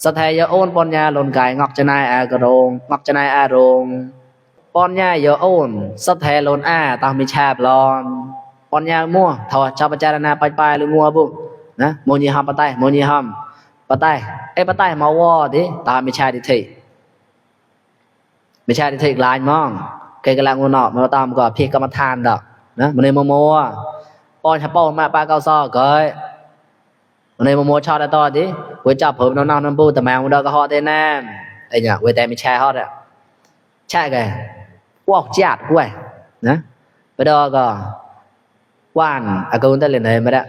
สะแทยโอนปอนยาลนกายงอกจะนายอากระโรงงอกจะนายอาโรงปอนยาโยโอนสะแทลนอาตามมีชาบลอนปอนยามั่วทอชาวประจารณาไปหรืองัวบุนะโมญีหอมปะไตโมญีหอมปะไตปะไตมาวอดิตามมีชาดิทิมีชาดิทิลายมองเกยกำลังงัวเนาะมาตามก็เพียกรรมฐานดอกนะมันในโมปอนชะปอนมาปาเกาซอเกยมันในโมชอดต่อดิไว้จับผมน้องน้ำปูแต่แมวมันเดินก็ฮอดได้แน่ไอ้เนี่ยไว้แต่ไม่แช่ฮอดอ่ะใช่ไงวอกจัดด้วยนะไปดอก็ว่านอากูนตะเลยไหนไม่ได้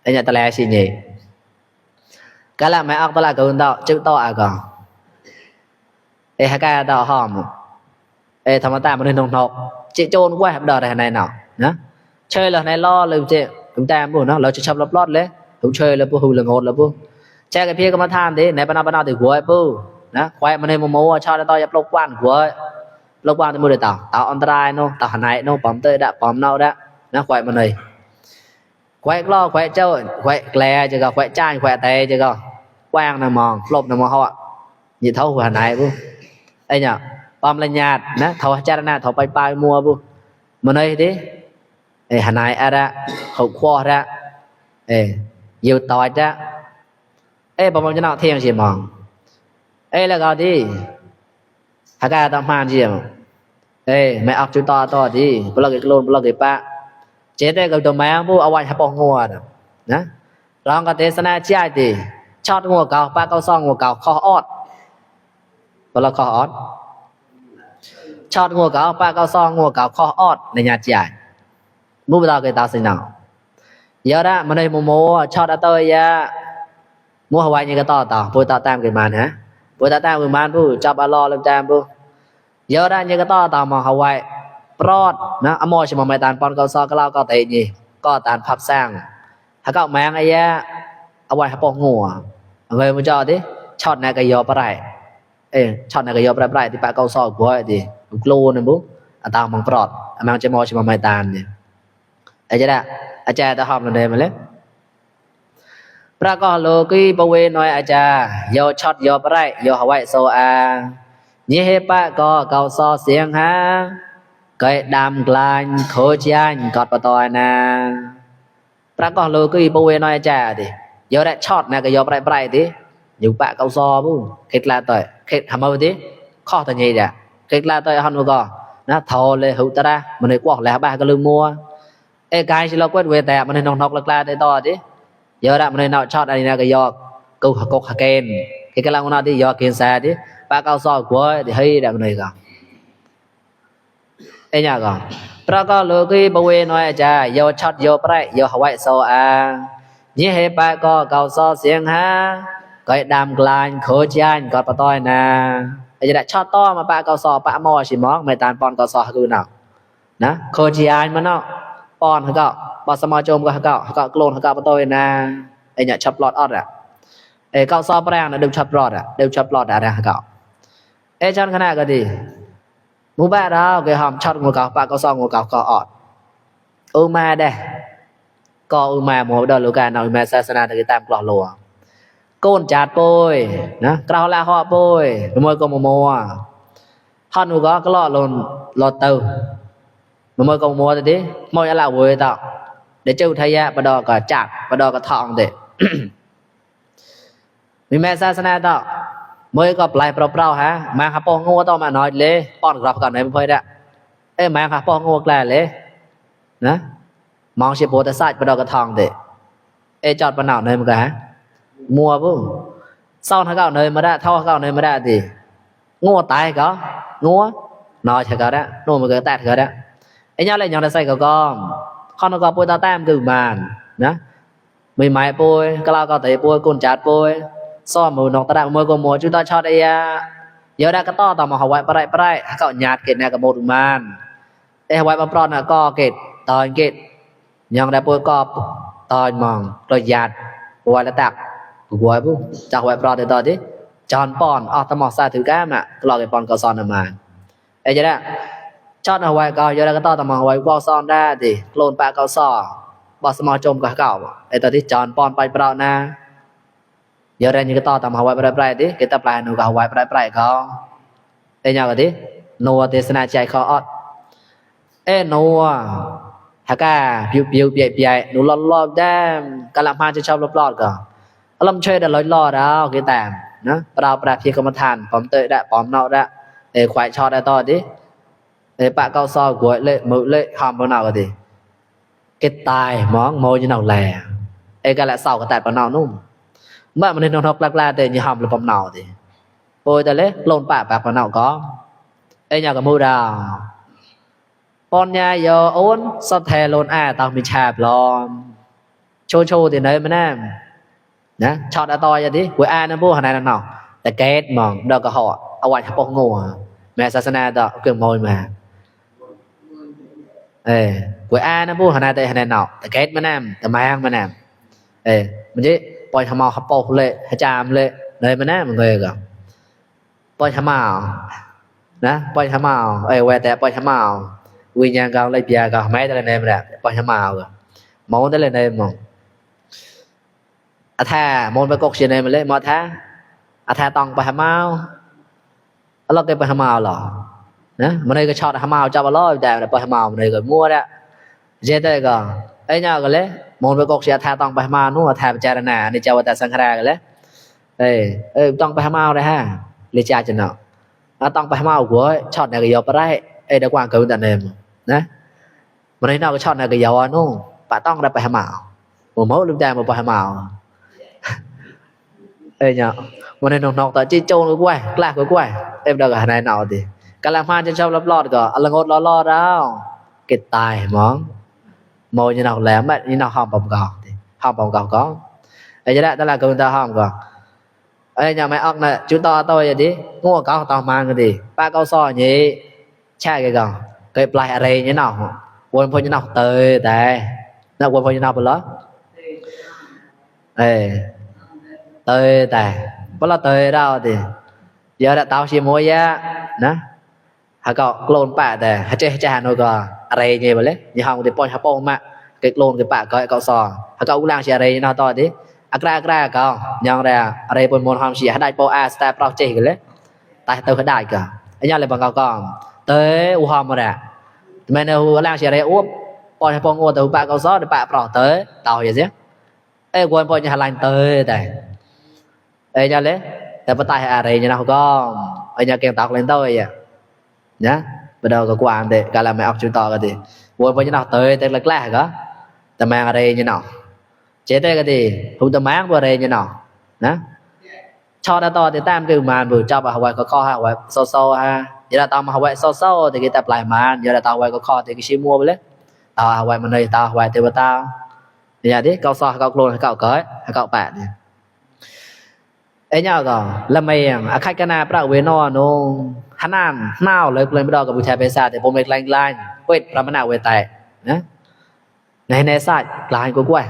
ไอ้เนี่ยตะแลสิเนี่ยก็ละไม่ออกตะละกูนต่อจึ๊กต่ออาก็ไอ้ฮักกาต่อหอมไอ้ธรรมตามันเป็นนกเจ๊โจนกว่าดอได้ไหนเนาะนะเชยเลยในล่อเลยเจ๊ผมแต่บุญเนาะเราจะชับรอดเลยผมเชยแล้วปุ๊บเลยงดแล้วปุ๊บแช่กับพี่ก็มาทานดิในปนาติหัวปุ๊บนะควายมันให้โมชอบต่อยับลกว่านหัวลกว่านที่มือเดือดต่ออันตรายเนาะต่อหันไหนเนาะปอมเตยดะปอมเน่าดะนะควายมันเลยควายกล้อควายเจ้าควายแกลจะก็ควายจ้างควายเตยจะก็กว้างนะมองลบนะมองเขาอ่ะยีเท่าหัวไหนปุ๊บไอ้เนี่ยปอมละญาตินะเท่าจารณะเท่าไปมัวปุ๊บมันเลยดิไอ้หันไหนอะไรเขาคว้าละอยู่ต่อจ้ะประมาณจะน่าเที่ยงเชียมองแล้วก็ดีหากาตามผ่านเชียมไม่ออกจุดต่อดีปลอกกลนปลอกปะเจ๊ได้กับตัวแมงผู้เอาไว้ให้ปองงัวนะลองกับเทศนาเชี่ยดีชอดงัวเก่าป้าเก่าซองงัวเก่าคอออดปลอกคอออดชอดงัวเก่าป้าเก่าซองงัวเก่าคอออดในญาติใหญ่มุบตาเกตาสินาเยอะละมันในโมชอดตัวเยอะมัวหวายยังก็ต่อปุยต่อตามกันมานะปุยต่อตามกันมาผู้จับอลอลำตามผู้เยอะละยังก็ต่อมาหวายปลอดนะอมอชมาไม่ตานปอนก็ซอกก็เล่าก็เตยนี่ก็ตานพับสร้างถ้าเก่าแมงไอ้ยะเอาไว้ให้ปองหัวเงยมาจอดิชอดนายกยอปะไรชอดนายกยอปะไรที่ปะเก่าซอกบัวดิกลัวนะบุ๊ตามมังปลอดแมงจะมอชมาไม่ตานเนี่ยไอ้เจ้าได้อาจารย์จะหอมนั่นเองมาเลยปรากฏโลกีปเวน้อยอาจารย์โยช็อตโยปไรโยหวัยโซอานี่เฮปะก็เกาซอเสียงฮะเกยดำกลางโคจยันกอดปะตอยนาปรากฏโลกีปเวน้อยอาจารย์ดิโยได้ช็อตนะก็โยปไรดิอยู่ปะเกาซอบุ้งเข็ดลาต่อยเข็ดทำเอาดิข้อตัวนี้จ้ะเข็ดลาต่อยฮันก็นะทอเลยหุตระมันเลยกวกแล้วบ้าก็ลืมมัวกายสิเราเกิดเวแต่มันให้นอกๆลาได้ต่อดิเยอะละมันให้นอกชอดอันนี้นะก็ยอกกูกกเกณฑ์ที่กำลังนอนที่ยอกเกณฑ์แซ่ดิป้าเกาซอยกว่าที่ให้แบบนี้ก็เนี่ยก็ปรากฏโลกีบเวน้อยจ้าโยช็อตโยไปโยหวัยโซอานี่ให้ป้าก็เกาซอเสียงฮะก็ดำกลางโคจยันกอดปะต้อยนาจะได้ช็อตต่อมาป้าเกาซอป้ามอชิมอกไม่ตานปอนเกาซอคือหนาวนะโคจยันมันเนาะปอนเขาก็ปอสมาจมก็เขาก็กลนเขาก็ปะโตยนาเนี่ยชับลอดออดเก้าซอแปลงนะเดิมชับลอดเดิมชับลอดอะไรเขาจันขนาดก็ดีมูบ้าเราเกี่ยหอมช็อตงูเก่าปลาเก้าซองงูเก่าก็ออดมาได้ก็มาหมดดอลูกาเอามาศาสนาตะตามกลอลัวโกนจัดโปยนะกล่าวลาห่อโปยมวยก็มัวฮอนงูก็ล่อลนลอเตอมันก็มัวแต่ดิมอยอะไรเว้ยต่อเดี๋ยวเจ้าทายะปะดอก็จัดปะดอก็ทองเด็มีแม่ศาสนาต่อมวยก็ปลายเปล่าๆฮะมาหาปองงัวต่อมาหน่อยเลยป้อนกลับก่อนไหนไม่ค่อยได้มาหาปองงัวแกล้เลยนะมองเชียโปแต่ใส่ปะดอก็ทองเด็จอดปะหนาวเนยมันก็ฮะมัวปุ๊บเศร้าทั้งเก่าเนยมาได้เท่าเก่าเนยมาได้ดิงัวตายก็งัวน้อยเฉยก็ได้โน่มันก็แตกก็ได้nhau lại nhau là say con nó có bôi ta tam từ màn nhá mười mấy bôi cái lao có thể bôi côn chát bôi so mùi nọc ta đang môi con mùa chúng ta cho đây giờ đã cái to tao mà học vậy bậy cậu nhạt kệt này cả một màn vậy mà pro là co kệt tỏi kệt nhau đã bôi co tỏi mỏng rồi nhạt bôi là tạc bôi bu chặt vậy pro thì tỏi đi tròn pon tao mỏ xa thứ cá mà lo cái pon cao son là mà vậy đóชอดเอาไว้ก็เยอะแล้วก็ต่อมาเอาไว้ก็ซ่อนได้ดิโคลนปะก็ซ่อบอสมอจมก็เก่าตอนที่จอนปอนไปเปล่านะ giờ ra như cái to tầm hậu brai brai tí cái tập lại nụ hậu brai brai có ê nhau cái tí nô tê sana chạy khó ọt ê nô hả ca piu piu piu piu nụ lo đam cả làm hai cho chọc lọt cả lâm chơi đã lo đó cái tạm nóเราปราพีกรรมฐานพร้อมเตยได้พร้อมเนาได้ควายชอได้ต่อดิปะเก้าซอกวยเละมือเละหอมบ่เนาก็ดิcái tài món môi như nào lè cái lại sau cái tài bao nào nung mà mình nên học lạc la để như hòm là bao nào thì ôi ta lấy lôn bạc bạc bao nào có nhà cái mua đào con nhà giờ ôn sao thề lôn tao mình chạp lo chô thì nơi mình em nhá chọn đã to vậy đi với nó mua hàng này nàoแต่เกตมองดอกกระหอเอาไว้ทับปงงัวแม่ศาสนาดอกเกลือมอยมาvới nó mua hàng này tại hàng này nàoแต่เกตมันแอมแต่แมงมันแอมมันจะปล่อยทำเอาขับโปกเลยให้จามเลยเลยมันแอมมันเลยก็ปล่อยทำเอานะปล่อยทำเอาเวแต่ปล่อยทำเอาวิญญาณเก่าเลยเปียก็ไม่ได้เลยเนี่ยมันแหละปล่อยทำเอาก็มองได้เลยเนี่ยมองท่ามองไปกกเชียนเนี่ยมันเลยมอท่าท่าตองไปทำเอาเราเก็บไปทำเอาหรอนะมันเลยก็ชอบทำเอาจับมาล้อแต่ไปทำเอามันเลยก็มั่วแล้วเจ๊ได้ก็nhauก็เลยมองไปกกเชียท่าตองไปทำเอานู่นท่าไปเจรนาในเจ้าวัดสังฆรากันเลยต้องไปทำเอาเลยฮะเลยจ่าจะเนาะต้องไปทำเอากูชอบเนี่ยก็ยอมไปได้เด็กกวางเกินแต่เนี่ยนะมันเลยเนาก็ชอบเนี่ยก็ยอมนู่นป้าต้องได้ไปทำเอาผมมองลืมใจมาไปทำเอาnhauวันนี้น้องๆต่อจีโจนกูกล้ากล้ากูกล้าเดากับนายหนาวดิกำลังพานจะชอบรับรอดก็อลังงดล้อแล้วเกิดตายมองมองnhư nào lẻ mất như nào hòm bồng gò hòm bồng gò cóจะได้ตลาดกูตาหอมก่อนnhà mày ốc này chúng ta tôi vậy đi mua có tao mang cái gì ba câu so nhỉ cha cái gò cái play array như nào quên phong như nào tới đây nào quên phong như nào bữa tới đây bữa là tới đâu thì giờ đã tao chỉ mua giá nè hả cậu clone bạ đây hả chơi cha nó có array như vậy đấy như hòng thì point hấp bông mà cái clone cái bạ coi cậu so hả cậu ulang chỉ array như nào to đi agra cậu nhong ra array bồn môn hòm chỉ hả đại po a style project cái đấy tại tôi cái đại cả nhau lại bằng cậu còn tới u hòm mà nè mình ulang chỉ array úp point hấp bông úp từ bạ cậu so để bạ pro tới tao vậy chứ quên point nhà lành tới đây nhau lấyแต่ปะตายอะไรเนี่ยนะก็เนี่ยเก่งตอกเล่นtôi vậy nhá bắt đầu có quan để cả là mẹ học chúng to cái gì vui với như nào tới tới lắc lạ có tầm mang ở đây như nào chế đây cái gì không tầm mang vào đây như nào nè cho đã to thì tam cứ màn vừa cho vào hỏi có kho ha hỏi so ha giờ là tao mà hỏi so thì cái tập lại màn giờ là tao hỏi có kho thì cái xí mua với tao hỏi mà này tao hỏi từ tao thì nhà đấy câu so câu clone câu cởi câu bạn nhauก็ละเมียงใครกันนาประเวนอนงหันนานน่าวเลยไม่ดอกกับบุชาเปซาแต่ผมเล็กลายเวทประมาณเวทแต่นะในศาสตร์ลายกว่า